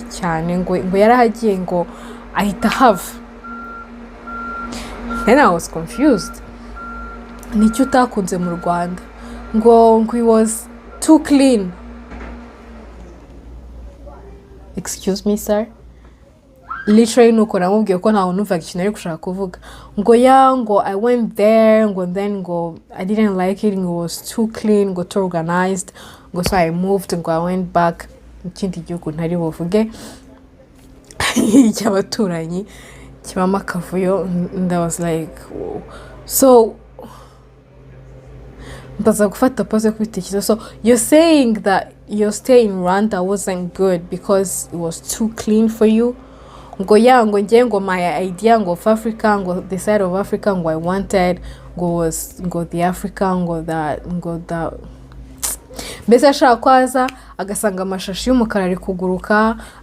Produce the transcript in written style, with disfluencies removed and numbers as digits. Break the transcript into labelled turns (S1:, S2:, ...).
S1: cyane, ngo yarahagiye, ngo ahita ahava. Then I was confused. Nicyo utakunze mu Rwanda? Ngo it was too clean. Excuse me, sir? Literally, nuko namubwiye ko ntawe numvaga ikintu ari gushaka kuvuga. Ngo ya, ngo I went there, ngo then ngo I didn't like it, ngo it was too clean, ngo too organized, ngo so I moved, ngo I went back mu kindi gihugu ntari buvuge cy'abaturanyi kibamo akavuyo. And I was like, "Whoa." So mbaza gufata pause yo kubitekereza. So you're saying that your stay in Rwanda wasn't good because it was too clean for you? Ngo ya, ngo ngiye, ngo my idea, ngo of Africa, ngo the side of Africa, ngo I wanted, ngo was, ngo the Africa, ngo that mbese ashaka ko aza agasanga amashashi y'umukara ari kuguruka.